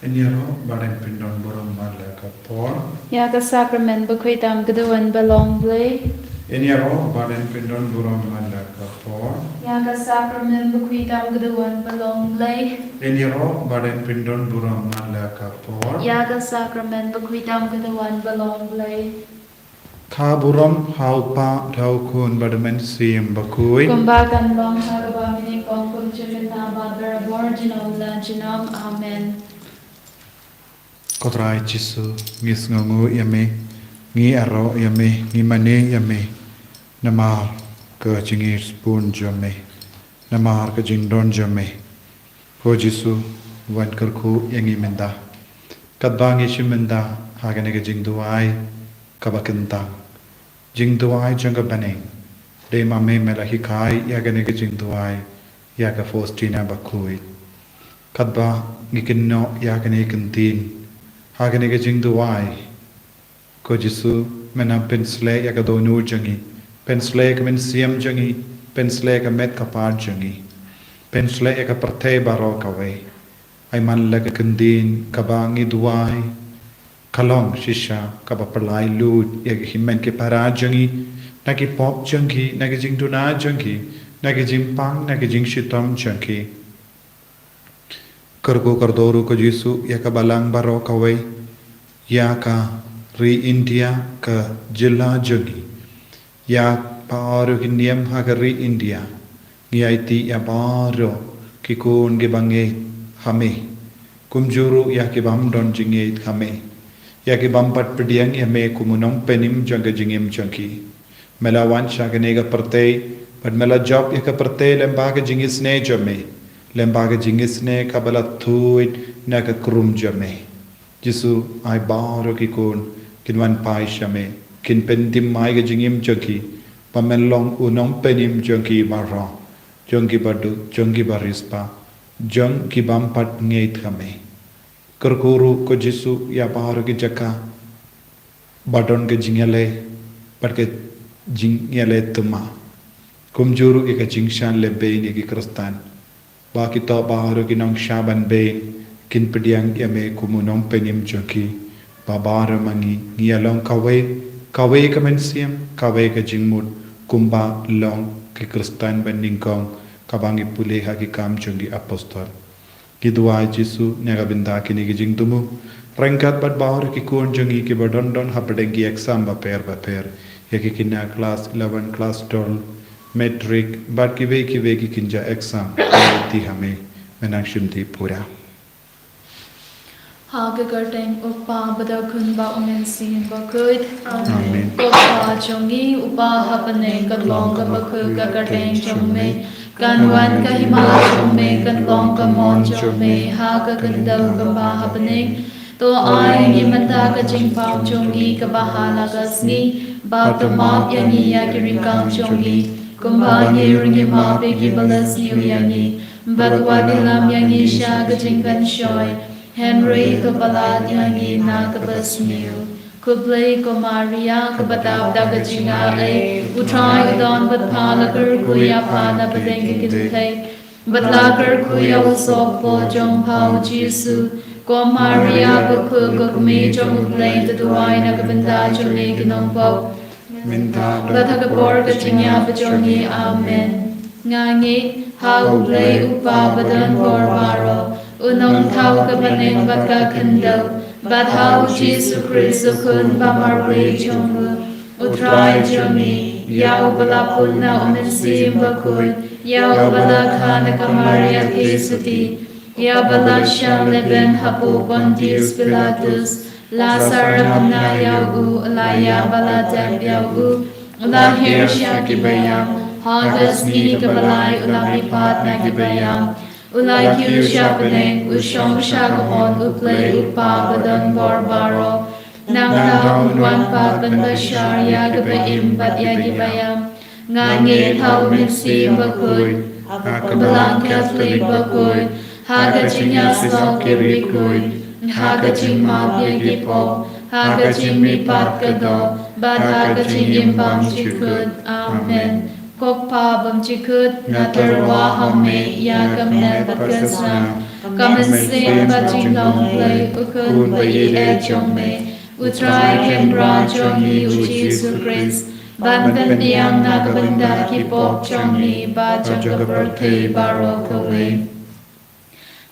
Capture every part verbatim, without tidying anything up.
Ngin ïaroh bad ngin pyndon burom man la ka por. Ïa ka sakramen bakhuid tam ka duwan ba long Blei. Ngin ïaroh bad ngin pyndon burom man la ka por. Ïa ka sakramen bakhuid tam ka duwan ba long Blei. Ngin ïaroh bad ngin pyndon burom man la ka por. Ïa ka sakramen bakhuid tam ka duwan ba long Blei. Kha burom ha u Kpa, ha u Khun bad ha u Mynsiem Bakhuid. Kumba kan long ha kaba mynnyngkong, kumjuh mynta bad barabor, junom la junom. Amen. Ko Trai Jisu, ngi sngewnguh ïa me, ngi ïaroh ïa me, ngi mane ïa me. Namar ka jingïeit bun jong me, namar ka jingdon jong me. Ko Jisu, wan kyrkhu ïa ngi mynta. Katba ngi shim mynta ha kane ka jingduwai kaba kyntang, jingduwai jong ka bneng. Dei ma me me la hikai ïa kane ka jingduwai ïa ka Faustina bakhuid. Katba ngi kynnoh ïa kane ka ktien ha kane ka jingduwai, ko Jisu, men nang pynsleh ïa ka dohnud jong ngi, pynsleh ïa ka mynsiem jong ngi, pynsleh ïa ka met ka phad jong ngi, pynsleh ïa ka pyrthei baroh kawei. Ai man la ka ktien kaba ngi duwai ka long shisha kaba pynlait lut ïa ki hynmen ki para jong ngi na ki pop jong ki, na ki jingduna jong ki, na ki jingpang, na ki jingshitom jong ki. Kyrkhu kyrdoh ruh ko Jisu ïa ka balang baroh kawei, ïa ka ri India, ka jylla jong ngi, ïa baroh ki niam ha ka ri India. Ngi aiti ïa baroh ki khun kiba ngeit ha me, kumjuh ruh ïa ki bym don jingngeit ha me, ïa ki bym pat pdiang ïa me kum u nongpynim jong ka jingim jong ki. Me la wan sha kane ka pyrthei bad me la jop ïa ka pyrthei lyngba ka jingisynei jong me, lyngba ka jingisynei kaba la tuid na ka krum jong me. Jisu, ai baroh ki khun kin wan phai sha me, kin pynthymmai ka jingim jong ki, ba men long u nongpynim jong ki baroh, jong ki baduk, jong ki bariewspah, jong ki bym pat ngeit ha me. Kyrkhu ruh ko Jisu ïa baroh ki jaka ba don ka jingïaleh bad ka jingïaleh thymmai, kumjuh ruh ïa ka jingshah lehbeiñ ïa ki Khristan, ba kito baroh ki nongshah ban beiñ kin pdiang ïa me kum u nongpynim jong ki. Ba baroh ma ngi ngi ïa long kawei, kawei ka mynsiem, kawei ka jingmut, kumba long ki Khristan ba nyngkong, kaba ngi pule ha Ki Kam jong ki Apostol. Ngi duwai Jisu, na ka bynta kine ki jingthmu, ryngkat bad baroh ki khun jong ngi kiba don don hapdeng ki exam bapher bapher, ïa ki khynnah klas eleven, klas twelve, matric bad kiwei kiwei ki kynja exam. Ngi aiti ha me, men nang shim dih pura. Ha ka kyrteng U Kpa bad U Khun bad U Mynsiem Bakhuid. Amen. Ko Kpa jong ngi uba ha bneng, kan long kaba khuid ka kyrteng jong me. Kan wan ka hima jong me, kan long ka mon jong me ha ka khyndew kumba ha bneng. To ai ngi mynta ka jingpang jong ngi kaba ha la ka sngi. Bad to map ïa ngi ïa ki ryngkang jong ngi, kumba ngi ruh ngi map ïa kiba la sniew ïa ngi. Bad wat ïalam ïa ngi sha ka jingpynshoi, hynrei to pyllait ïa ngi na kaba sniew. Khublei ko Maria, kaba dap da ka jingaiei, U Trai u don bad pha, la kyrkhu ïa pha na pdeng ki kynthei, bad la kyrkhu ïa u soh ka bor jong pha U Jisu. Ko Maria bakhuid, ko kmie jong U Blei, to duwai na ka bynta jong ngi ki nongpop, mynta bad ha ka por ka jingïap jong ngi. Amen. Nga ngeit ha U Blei U Kpa badonbor baroh, U Nongthaw ka bneng bad ka khyndew, bad ha U Jisu Khrist U Khun ba marwei jong u, U Trai jong ngi, ïa uba la pun na U Mynsiem Bakhuid, ïa uba la kha na ka Maria Theisotti, ïa uba la shah lehbeiñ hapoh Pontius Pilatus, la sahnarphna ïa u, la ïap bad la tep ïa u, u la hiar sha kiba ïap, ha ka sngi kaba lai u la mihpat na kiba ïap, u la kiew sha bneng, u shong sha ka mon U Blei U Kpa badonbor baroh. Nangta un wan pat ban bishar ïa kiba im bad ïa kiba ïap. Nga ngeit ha U Mynsiem Bakhuid, ha ka Balang Katholik bakhuid, ha ka jingïasyllok ki riewkhuid, ha ka jingmap ïa ki pop, ha ka jingmihpat ka doh, bad ha ka jingim bymjukut. Amen. Ko Kpa bymjukut, nga tyrwa ha me ïa ka met bad ka snam, Ka mynsiem bad jinglong Blei, U Khun ba ïeit eh jong me, U Trai Kynrad jong ngi U Jisu Khrist, ban pynbiang na ka bynta ki pop jong ngi bad jong ka pyrthei baroh kawei.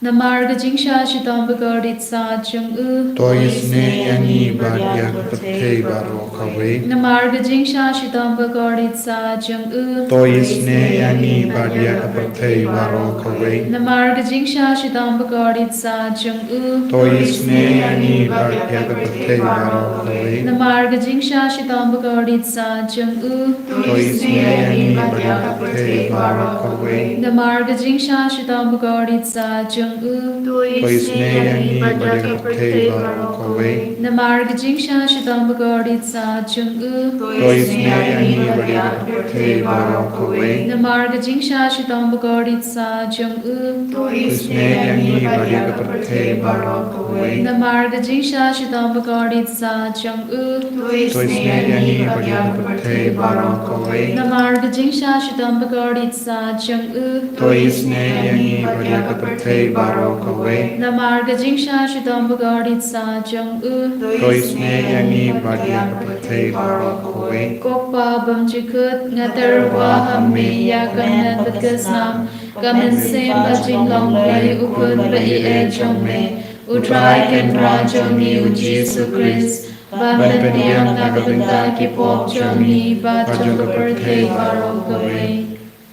Namar ka jingshah shitom bakordit sah jong U, to isynei ïa ngi bad ïa ka pyrthei baroh kawei. Namar ka jingshah shitom bakordit sah jong U, to isynei ïa ngi bad ïa ka pyrthei baroh kawei. Namar ka jingshah shitom bakordit sah jong U, to isynei ïa ngi bad ïa ka pyrthei baroh kawei. Namar ka jingshah shitom bakordit sah jong U, to isynei ïa ngi bad ïa ka pyrthei baroh kawei. Namar ka jingshah shitom bakordit sah jong U, to isynei ïa ngi bad ïa ka pyrthei baroh kawei. Namar ka jingshah shitom bakordit sah jong U, to isynei ïa ngi bad ïa ka pyrthei baroh kawei. Namar ka jingshah shitom bakordit sah jong U, to isynei ïa ngi bad ïa ka pyrthei baroh kawei. Namar ka jingshah shitom bakordit sah jong U, to isynei ïa ngi bad ïa ka pyrthei baroh kawei. Namar ka jingshah shitom bakordit sah jong U, to isynei ïa ngi bad ïa ka pyrthei baroh kawei. Namar ka jingshah shitom bakordit sah jong U, to isynei ïa ngi bad ïa ka pyrthei baroh kawei. Ko Pa bymjukut, nga tyrwa ha Me ïa ka met bad ka snam, ka mynsiem bad jinglong Blei, U Khun ba ïeit eh jong Me, U Trai Kynrad jong ngi U Jisu Khrist, ban pynbiang na ka bynta ki pop jong ngi bad jong ka pyrthei baroh kawei.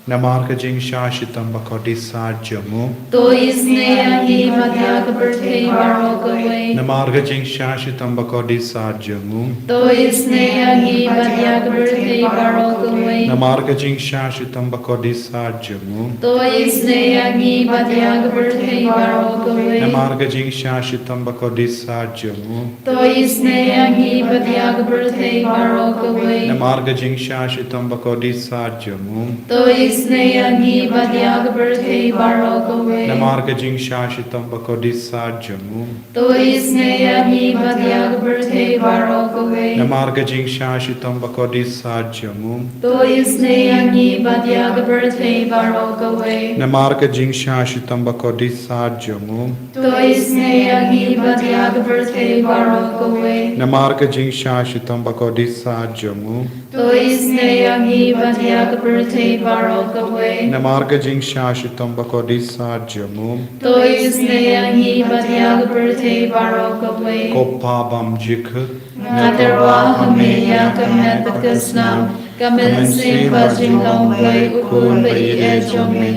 Namar ka jingshah shitom bakordit sah jong U, to isynei ïa ngi bad ïa ka pyrthei baroh kawei. Namar ka jingshah shitom bakordit sah jong U, to isynei ïa ngi bad ïa ka pyrthei baroh kawei. Namar ka jingshah shitom bakordit sah jong U, to isynei ïa ngi bad ïa ka pyrthei baroh kawei. Namar ka jingshah shitom bakordit sah jong U, to isynei ïa ngi bad ïa ka pyrthei baroh kawei. Namar ka jingshah shitom bakordit sah jong U, to isynei ïa ngi bad ïa ka pyrthei baroh kawei. Namar ka jingshah shitom bakordit sah jong U, to isynei ïa ngi bad ïa ka pyrthei baroh kawei. Namar ka jingshah shitom bakordit sah jong U, to isynei ïa ngi bad ïa ka pyrthei baroh kawei. Namar ka jingshah shitom bakordit sah jong U, to isynei ïa ngi bad ïa ka pyrthei baroh kawei. Namar ka jingshah shitom bakordit sah jong U, to isynei ïa ngi bad ïa ka pyrthei baroh kawei. Namar ka jingshah shitom bakordit sah jong U, to isynei ïa ngi bad ïa ka pyrthei baroh kawei. Ko Pa bymjukut, nga tyrwa ha Me ïa ka met bad ka snam, ka mynsiem bad jinglong Blei, U Khun ba ïeit eh jong Me,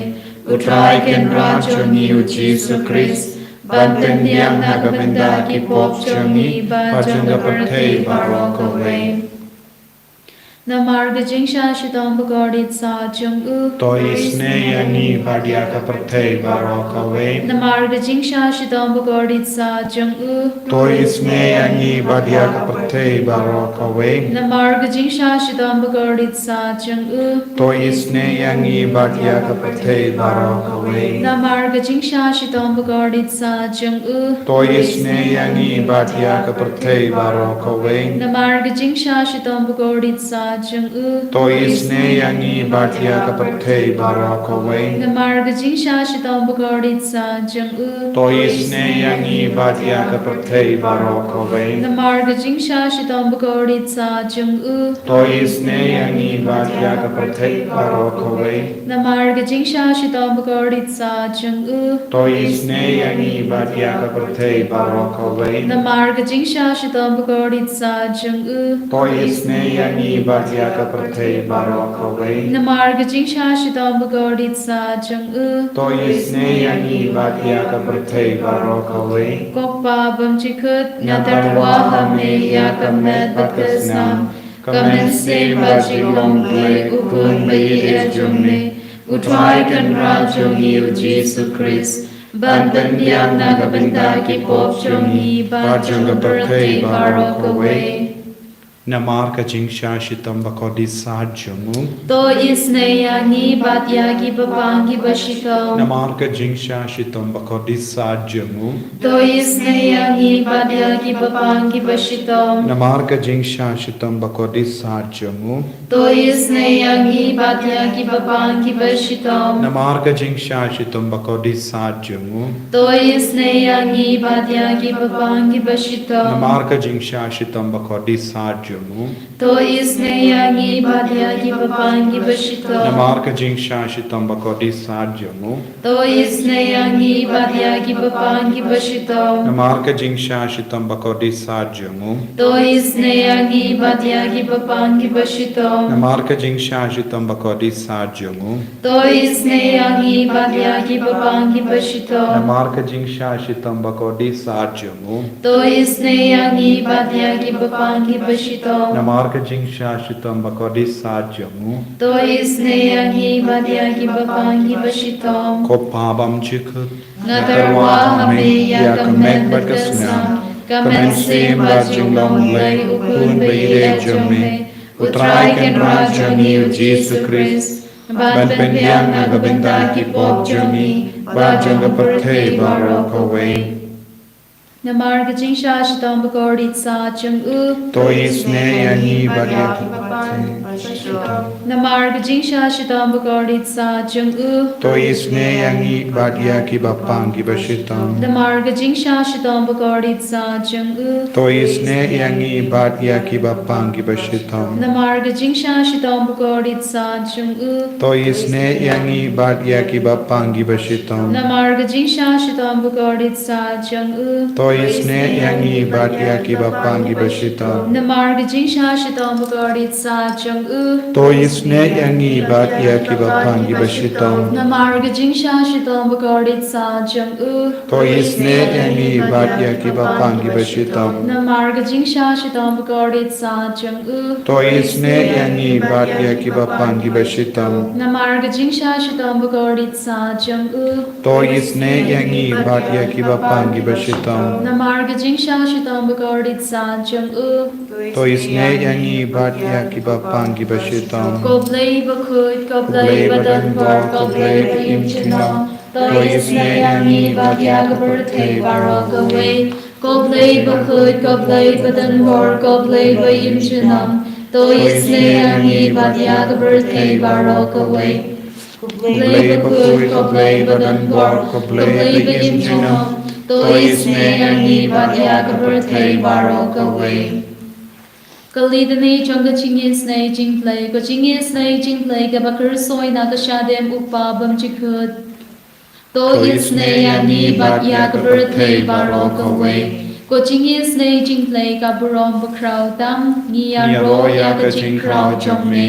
U Trai Kynrad jong ngi U Jisu Khrist, ban pynbiang na ka bynta ki pop jong ngi bad jong ka pyrthei baroh kawei. Namar ka jingshah shitom bakordit sah jong U, to isynei ïa ngi bad ïa ka pyrthei baroh kawei. Namar ka jingshah shitom bakordit sah jong U, to isynei ïa ngi bad ïa ka pyrthei baroh kawei. Namar ka jingshah shitom bakordit sah jong U, to isynei ïa ngi bad ïa ka pyrthei baroh kawei. Namar ka jingshah shitom bakordit sah jong U, to isynei ïa ngi bad ïa ka pyrthei baroh kawei. Namar ka jingshah shitom bakordit sah jong U, to isynei ïa ngi bad ïa ka pyrthei baroh kawei. Namar ka jingshah shitom bakordit sah jong U, to isynei ïa ngi bad ïa ka pyrthei baroh kawei. Namar ka jingshah shitom bakordit sah jong U, to isynei ïa ngi bad ïa ka pyrthei baroh kawei. Namar ka jingshah shitom bakordit sah jong U, to isynei ïa ngi bad ïa ka pyrthei baroh kawei. Namar ka jingshah shitom bakordit sah jong U, to isynei ïa ngi bad ïa ka pyrthei baroh kawei. Namar ka jingshah shitom bakordit sah jong U, to isynei ïa ngi bad ïa ka pyrthei baroh kawei. Ko Pa bymjukut, nga tyrwa ha Me ïa ka met bad ka snam, ka mynsiem bad jinglong Blei, U Khun ba ïeit eh jong Me, U Trai Kynrad jong ngi U Jisu Khrist, ban pynbiang na ka bynta ki pop jong ngi bad jong ka pyrthei baroh kawei. Namar ka jingshah shitom bakordit sah jong u. To isynei ïa ngi bad ïa ki bapang ki bashitom. Namar ka jingshah shitom bakordit sah jong u. To isynei ïa ngi bad ïa ki bapang ki bashitom. Namar ka jingshah shitom bakordit sah jong u. To isynei ïa ngi bad ïa ki bapang ki bashitom. Namar ka jingshah shitom bakordit sah jong u. To isynei ïa ngi bad ïa ki bapang ki bashitom. Namar ka jingshah shitom bakordit sah jong u. To isynei ïa ngi bad ïa ki bapang ki bashitom. Namar ka jingshah shitom bakordit sah jong u. To isynei ïa ngi bad ïa ki bapang ki bashitom. Namar ka jingshah shitom bakordit sah jong u. To isynei ïa ngi bad ïa ki bapang ki bashitom. Namar ka jingshah shitom bakordit sah jong u. To isynei ïa ngi bad ïa ki bapang ki bashitom. Namar ka jingshah shitom bakordit sah jong u. To isynei ïa ngi bad ïa ki bapang ki bashitom. Namar ka jingshah shitom bakordit sah jong u. To isynei ïa ngi bad ïa ki bapang ki bashitom. Ko Pa bymjukut. Nga tyrwa ha me ïa ka met bad ka snam, ka mynsiem bad jinglong Blei u Khun ba ïeit jong me, U Trai Kynrad jong ngi U Jisu Khrist, ban pynbiang na ka bynta ki pop jong ngi bad jong ka pyrthei baroh kawei. Namar ka jingshah shitom bakordit sah jong u. To isynei ïa ngi bad ïa ki bapang ki bashitom. Namar ka jingshah shitom bakordit sah jong u. To isynei ïa ngi bad ïa ki bapang ki bashitom. Namar ka jingshah shitom bakordit sah jong u. To isynei ïa ngi bad ïa ki bapang ki bashitom. Namar ka jingshah shitom bakordit sah jong u. To isynei ïa ngi bad ïa ki bapang ki bashitom. Namar ka jingshah shitom bakordit sah jong u. To isynei ïa ngi bad ïa ki bapang ki bashitom. Namar ka jingshah shitom bakordit sah jong u. To isynei ïa ngi bad ïa ki bapang ki bashitom. Namar ka jingshah shitom bakordit sah jong u. To isynei ïa ngi bad ïa ki bapang ki bashitom. Namar ka jingshah shitom bakordit sah jong u. To isynei ïa ngi bad ïa ki bapang ki bashitom. Namar ka jingshah shitom bakordit sah jong u. To isynei ïa ngi bad ïa ki bapang ki bashitom. Namar ka jingshah shitom bakordit sah jong u. To isynei ïa ngi bad ïa ki bapang ki bashitom. Ko Blei bakhuid, ko Blei badonbor, ko Blei ba im junom. To isynei ïa ngi bad ïa ka pyrthei baroh kawei. Ko Blei bakhuid, ko Blei badonbor, ko Blei ba im junom. To isynei ïa ngi bad ïa ka pyrthei baroh kawei. Ko Blei bakhuid, ko Blei badonbor, ko Blei ba im junom. To isynei ïa ngi bad ïa ka pyrthei baroh kawei. Ka litany jong ka jingisynei jingblei, ka jingisynei jingblei kaba kyrshoi na ka shadem U Kpa bymjukut. To isynei ïa ngi bad ïa ka pyrthei baroh kawei. Ka jingisynei jingblei ka burom bakhraw tam, ngi ïaroh ïa ka jingkhraw jong me.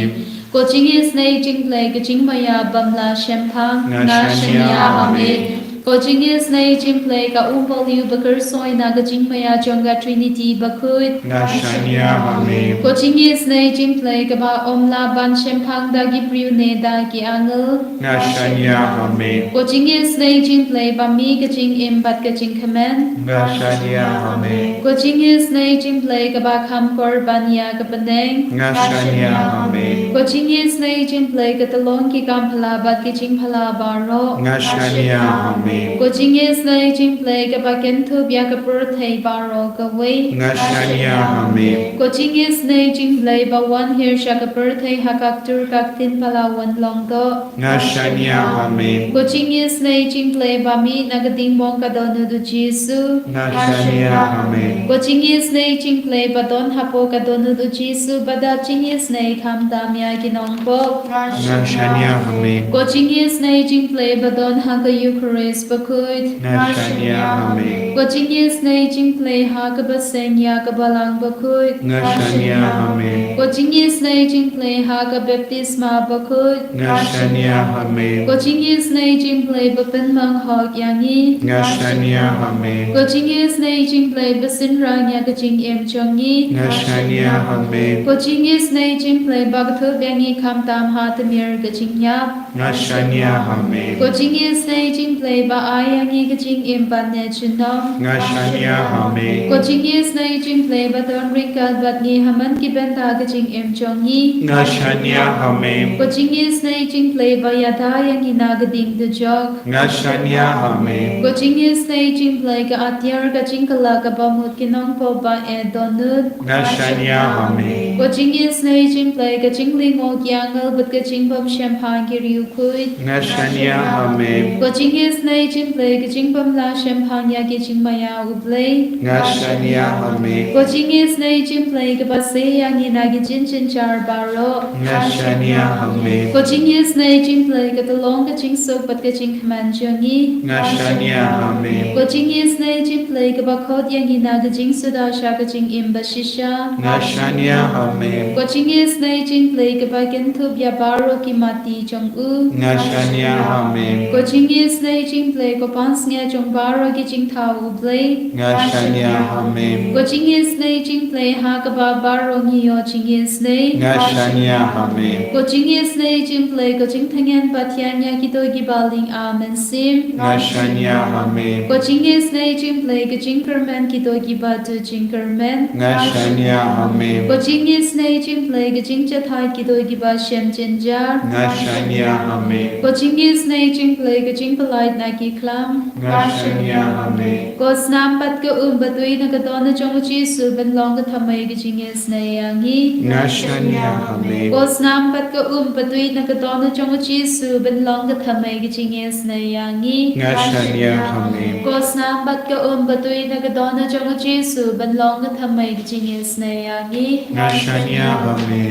Ka jingisynei jingblei ka jingmaïa bym lah shemphang, nga shaniah ha me. Ka jingisynei jingblei ka umbul ïew ba kyrshoi na ka jingmaïa jong ka Trinity bakhuid. Nga shaniah ha me. Ka jingisynei jingblei kaba ym lah ban shemphang da ki briew ne da ki angel. Nga shaniah ha me. Ka jingisynei jingblei ba mih ka jingim bad ka jingkmen. Nga shaniah ha me. Ka jingisynei jingblei kaba kham kor ban ïa ka bneng. Nga shaniah ha me. Ka jingisynei jingblei ka tyllong ki kam phylla bad ki jingphylla baroh. Nga shaniah ha me. Ka jingisynei jingblei kaba kynthup ïa ka pyrthei baroh kawei. Nga shaniah ha me. Ka jingisynei jingblei ba wan hiar sha ka pyrthei ha ka ktur ka ktien pala wan long doh. Nga shaniah ha me. Ka jingisynei jingblei ba mih na ka diengphna ka dohnud U Jisu. Nga shaniah ha me. Ka jingisynei jingblei ba don hapoh ka dohnud U Jisu ba da jingisynei khamtam ïa ki nongpop. Nga shaniah ha me. Ka jingisynei jingblei ba don ha ka Eukharist bakhuid. Nga shaniah ha me. Ka jingisynei jingblei ha kaba seng ïa ka Balang bakhuid. Nga shaniah ha me. Ka jingisynei jingblei ha ka baptisma bakhuid. Nga shaniah ha me. Ka jingisynei jingblei ba pynmang hok ïa ngi. Nga shaniah ha me. Ka jingisynei jingblei ba synran ïa ka jingim jong ngi. Nga shaniah ha me. Ka jingisynei jingblei ba kynthup ïa ngi khamtam ha tmier ka jingïap. Nga shaniah ha me. Ka jingisynei jingblei ba ai ïa ngi ka jingim ban ne junom. Nga shaniah ha me. Ko jingisynei jingpyrkhat ba don ryngkat bad ngi ha man ki bynta ka jingim jong ngi. Nga shaniah ha me. Ko jingisynei jingpyrkhat ba ïada ïa ngi na ka ding dujok. Nga shaniah ha me. Ko jingisynei jingpyrkhat ka atiar ka jingkylla kaba mut ki nongpop ba eh dohnud. Nga shaniah ha me. Ko jingisynei jingpyrkhat ka jinglyngngoh ki angel bad ka jingbymshemphang ki riewkhuid. Nga shaniah ha me. Ko jingisynei jingpyrkhat ka jingbymlah shemphang ïa ki jingmaïa U Blei. Nga shaniah ha me. Ko jingisynei jingpyrkhat kaba sei ïa ngi na ki jingjynjar baroh. Nga shaniah ha me. Ko jingisynei jingpyrkhat ka long ka jingsuk bad ka jingkmen jong ngi. Nga shaniah ha me. Ko jingisynei jingpyrkhat kaba khot ïa ngi na ka jingsuda sha ka jingim bashisha. Nga shaniah ha me. Ko jingisynei jingpyrkhat kaba kynthup ïa baroh ki matti jong u. Nga shaniah ha me. Ko jingisynei jingpyrkhat ko pansngiat jong baroh ki jingthaw U Blei. Nga shaniah ha me. Ko jingisynei jingpyrkhat ha kaba baroh ngi ïoh jingisynei. Nga shaniah ha me. Ko jingisynei jingpyrkhat ko jingtngen pathiang ïa kito kiba lieng ar mynsiem. Nga shaniah ha me. Ko jingisynei jingpyrkhat ko jingkyrmen kito kiba tu jingkyrmen. Nga shaniah ha me. Ko jingisynei jingpyrkhat ko jingjahthait kito kiba shem jynjar. Nga shaniah ha me. Ko jingisynei jingpyrkhat ko jingpyllait na ki khlam. Nga shaniah ha me. Ko snam bad ka um ba tui na ka dohnud jong U Jisu ban long ka thymmei ka jingisynei ïa ngi. Nga shaniah ha me. Ko snam bad ka um ba tui na ka dohnud jong U Jisu ban long ka thymmei ka jingisynei ïa ngi. Nga shaniah ha me. Ko snam bad ka um ba tui na ka dohnud jong U Jisu ban long ka thymmei ka jingisynei ïa ngi. Nga shaniah ha me.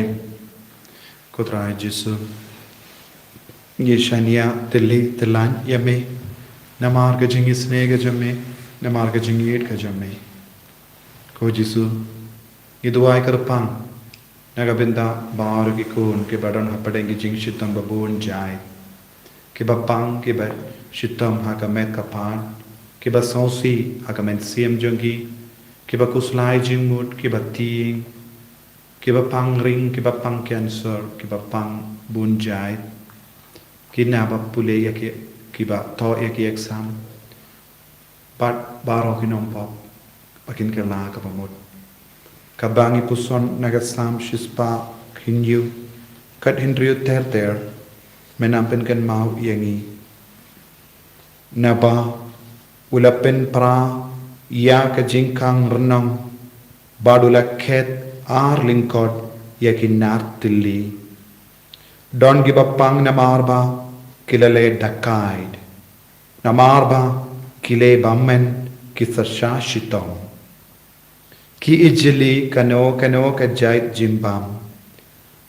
Ko Trai Jisu, ngi shaniah tylli tyllan ïa me namar ka jingisynei ka jong me, namar ka jingïeit ka jong me. Ko Jisu, ngi duwai kyrpang na ka bynta baroh ki khun kiba don hapdeng ki jingshitom ba bun jait, kiba pang kiba shitom ha ka met ka phad, kiba sngewsih ha ka mynsiem jong ki, kiba khuslai jingmut, kiba tieng, kiba pang ring, kiba pang cancer, kiba pang bun jait, ki naba pule ïa ki, kiba thoh ïa ki exam, bad baroh ki nongpop ba kin kylla kaba mut. Kaba ngi puson na ka Salm shispah hynñiew, khathynriew ter ter, me nang pynkynmaw ïa ngi. Naba u la pynpra ïa ka jingkhang rnong, bad u la khet ar lyngkot ïa ki nar tylli. Don kiba pang namar ba ki la leh dakaid, namar ba ki leh bymmen ki sa shah shitom. Ki ijli kano kano ka jait jingbam,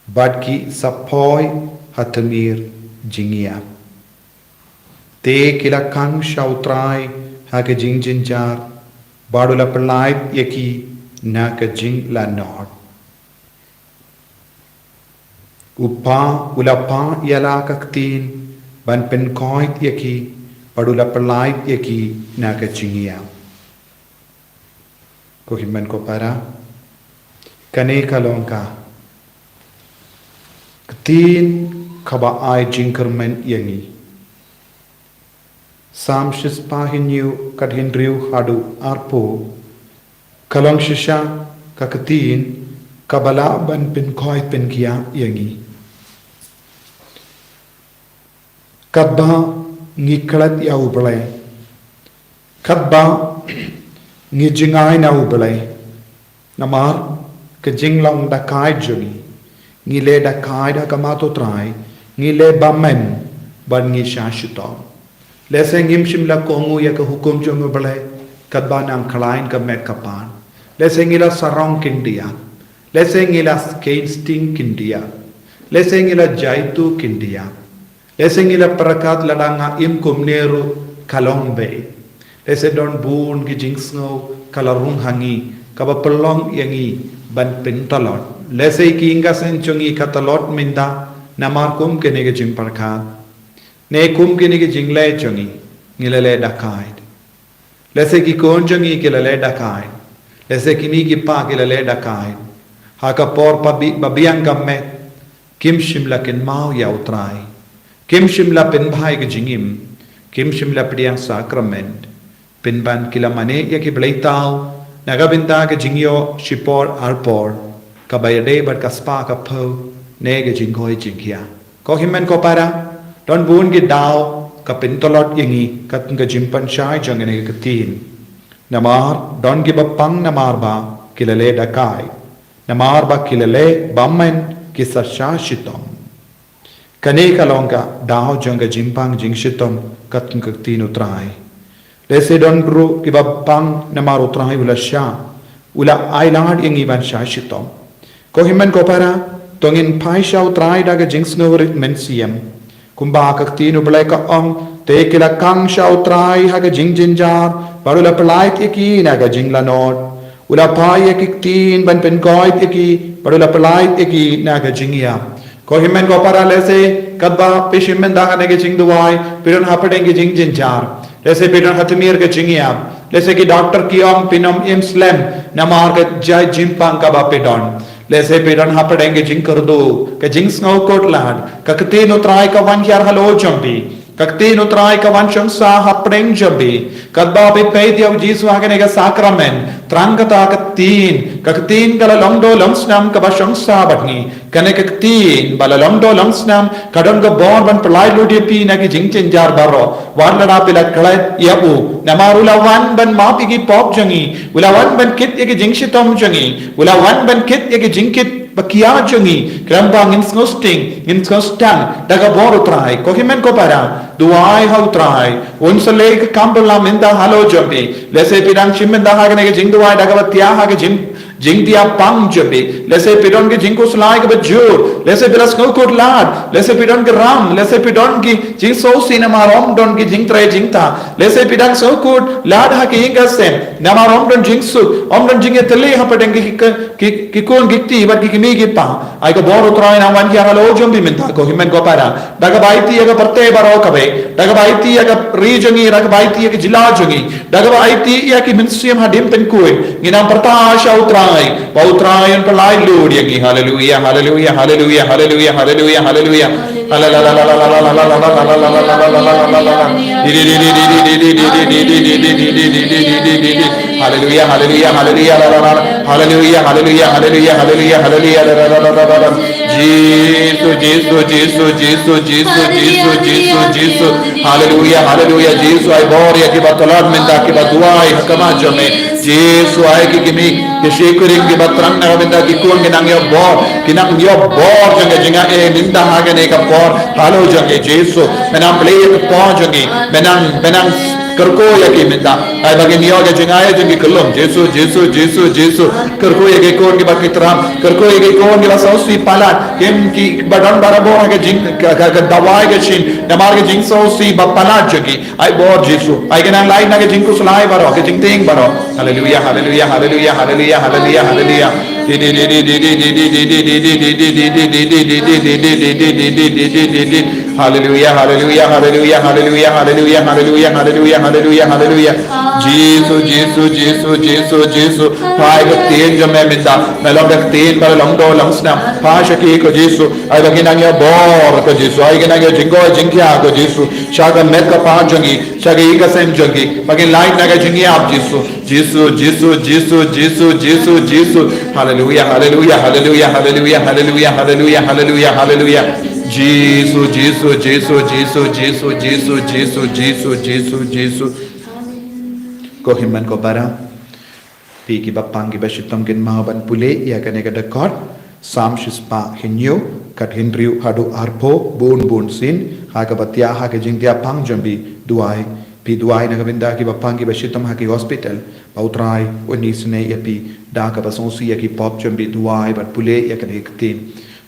bad ki sa poi ha tmir jingïap. Te ki la khang sha U Trai ha ka jingjynjar, bad u la pyllait ïa ki na ka jinglanot. U pa, u la pah ïa la ka ktien ban pynkoit ïa ki, bad u la pyllait ïa ki na ka jingïap. Ko hynmen ko para, kane ka long ka ktien kaba ai jingkyrmen ïa ngi. Salm shispah hynñiew, khathynriew haduh arphew, ka long shisha ka ktien kaba lah ban pynkhoit pynkhiah ïa ngi. Katba ngi klet ïa U Blei, katba ngi jngai na U Blei, namar ka jinglong dakaid jong ngi, ngi leh dakaid ha khmat U Trai, ngi leh bymmen, bad ngi shah shitom. Lehse ngim shym la kohnguh ïa ka hukum jong U Blei, katba nang khlaiñ ka met ka phad. Lehse ngi la sarong khyndiat. Lehse ngi la kheiñ sting khyndiat. Lehse ngi la jaituh khyndiat. Lehse ngi la pyrkhat lada nga im kumne ruh ka long beit. Lehse don bun ki jingsngew ka la rung ha ngi, kaba pynlong ïa ngi ban pyntlot. Lehse ki ïing ka sem jong ngi ka tlot mynta namar kum kine ki jingpyrkhat, ne kum kine ki jingleh jong ngi, ngi la leh dakaid. Lehse ki khun jong ngi ki la leh dakaid. Lehse ki mei ki pa ki la leh dakaid. Ha ka por ba bi-, ba biang ka met, kim shym la kynmaw ïa U Trai. Kim shym la pynbha ïa ka jingim. Kim shym la pdiang sakramen. Pynban ki la mane ïa ki bleitaw na ka bynta ka jingïoh shipor arpor, kaba ïadei bad ka spah ka phew ne ka jingkoi jingkhiah. Ko hynmen ko para, don bun ki daw ka pyntlot ïa ngi katkum ka jingpynshai jong kane ka ktien. Namar don kiba pang namar ba ki la leh da kai, namar ba ki la leh bymman ki sa shah shitom. Kane ka long ka daw jong ka jingpang jingshitom katkum ka ktien U Trai. Lehse don ruh kiba pang namar U Trai u la shah, u la ailad ïa ngi ban shah shitom. Ko hynmen ko para, to ngin phai sha U Trai da ka jingsngewrit mynsiem. Kumba ka ktien U Blei ka ong, te ki la kang sha U Trai ha ka jingjynjar, bad u la pyllait ïa ki na ka jinglanot. U la phai ïa ki ktien ban pynkoit ïa ki, bad u la pyllait ïa ki na ka jingïap. Ko hynmen ko para, lehse katba phi shim mynta ha kane ka jingduwai, phi don hapdeng ka jingjynjar. Lehse phi don ha tmier ka jingïap. Lehse ki doktor ki ong phin ym im slem namar ka jait jingpang kaba phi don. Lehse phi don hapdeng ka jingkyrduh, ka jingsngewkhuslai. Ka ktien U Trai ka wan hiar halor jong phi. Ka ktien U Trai ka wan shong sah hapdeng jong phi. Katba phi peit ïa U Jisu ha kane ka sakramen, tang kata ka ktien, ka ktien ka la long doh long snam kaba shong sah bad ngi. Kane ka ktien ba la long doh long snam ka don ka bor ban pyllait lut ïa phi na ki jingjynjar baroh. Wat lada phi la klet ïa u, namar u la wan ban map ïa ki pop jong ngi, u la wan ban kit ïa ki jingshitom jong ngi, u la wan ban kit ïa ki jingkit ba khia jong ngi. Khlem ba ngin sngewsting, ngin sngewsting da ka bor U Trai. Ko hynmen ko para, duwai ha U Trai, un sa leh ka kam ba la mynta halor jong phi. Lehse phi dang shim mynta ha kane ka jingduwai da kaba thiah ha ka jing jingthiah pang jong phi. Lehse phi don ki jingkhuslai kaba jur. Lehse phi la sngewkhuslai. Lehse phi don ki ram. Lehse phi don ki jingsngewsih namar ym don ki jingtrei jingtah. Lehse phi dang sngewkhuslai ha ki ïing ki sem namar ym don jingsuk, ym don jingïatylli hapdeng ki, ki, ki, ki khun ki kti bad ki kmie ki kpa. Ai ka bor U Trai nang wan hiar halor jong phi mynta, ko hynmen ko para. Da kaba aiti ïa ka pyrthei baroh kawei, da kaba aiti ïa ka ri jong ngi, da kaba aiti ïa ka jylla jong ngi, da kaba aiti ïa ki mynsiem hadien pynkhuid, ngin ym pyrta sha U Trai ba U Trai un pyllait lut ïa ngi. Haleluia, haleluia, haleluia, haleluia, haleluia, haleluia. Haleluia, haleluia, haleluia, haleluia, haleluia, haleluia, haleluia, haleluia, haleluia, haleluia. Jisu, Jisu, Jisu, Jisu, Jisu, Jisu, Jisu, Jisu. Haleluia, haleluia, Jisu, ai bor ïa kiba tlot mynta kiba duwai ha khmat jong me. Jisu, ai ki kmie ki shakri kiba thrang na ka bynta ki khun ki nang ïoh bor, ki nang ïoh bor jong ka jingaiei mynta ha kane ka por. Halor jong ngi Jisu, me nang plie ïa ka por jong ngi, me nang, me nang kyrkhu ïa ki mynta. Ai ba ngin ïoh ka jingaiei jong ki khyllung. Jisu, Jisu, Jisu, Jisu. Kyrkhu ïa ki khun kiba ki thrang. Kyrkhu ïa ki khun kiba sngewsih palat. Kim ki ba don barabor ha ka jing, ka, ka, ka dawai ka shin. Namar ka jingsngewsih ba palat jong ki. Ai bor Jisu. Ai ka nang lait na ka jingkhuslai baroh, ka jingtieng baroh. Haleluia, haleluia, haleluia, haleluia, haleluia, haleluia. Haleluia, haleluia, haleluia, haleluia, haleluia, haleluia, haleluia, haleluia. Jisu, Jisu, Jisu, Jisu, Jisu. Phai ka ktien jong me mynta. Me long ka ktien ba long doh long snam. Phai sha ki ko Jisu. Ai ba kin nang ïoh bor ko Jisu. Ai kin nang ïoh jingkhuid jingkhiah ko Jisu. Sha ka met ka phad jong ngi. Sha ka ïing ka sem jong ngi. Ba kin lait na ka jingïap Jisu. Jisu, Jisu, Jisu, Jisu, Jisu, Jisu. Haleluia, haleluia, haleluia, haleluia, haleluia, haleluia, haleluia, haleluia. Jisu, Jisu, Jisu, Jisu, Jisu, Jisu, Jisu, Jisu, Jisu. Ko hynmen ko para. Phi kiba pang kiba shitom kin mao ban pule ïa kane ka dkhot. Salm shispah hynñiew, kat hynriew haduh arphew, bun bun sien, ha kaba thiah ha ka jingthiah pang jong phi duwai. Phi duwai na ka bynta kiba pang kiba shitom ha ki hospital, ba U Trai un isynei ïa phi, da kaba sngewsih ïa ki pop jong phi duwai bad pule ïa kane ka ktien.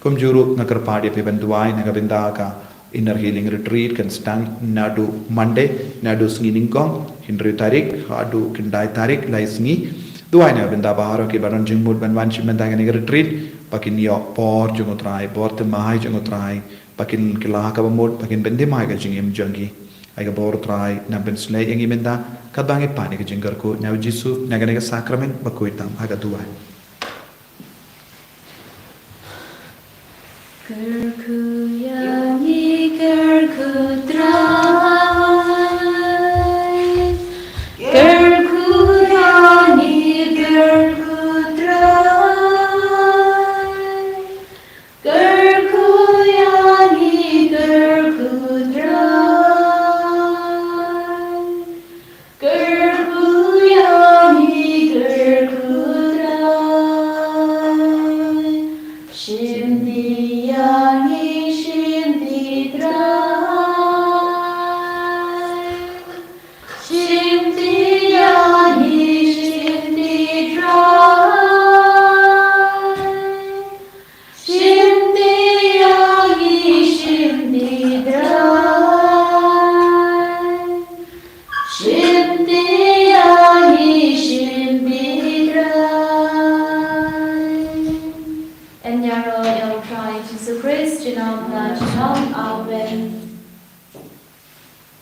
Kumjuh ruh nga kyrpad ïa phi ban duwai na ka bynta ka Inner Healing Retreat kan sdang naduh Monday, naduh sngi nyngkong, hynriew tarik, haduh khyndai tarik, lai sngi. Duwai na ka bynta baroh kiba don jingmut ban wan shim bynta kane ka retreat, ba kin ïoh bor jong U Trai, bor thymmai jong U Trai, ba kin kylla kaba mut, ba kin pynthymmai ka jingim jong ki. Ai ka bor U Trai, nang pynshlei ïa ngi mynta, katba ngi pan ïa ka jingkyrkhu, na U Jisu, na kane ka sakramen, bakhuid tam, ha ka duwai.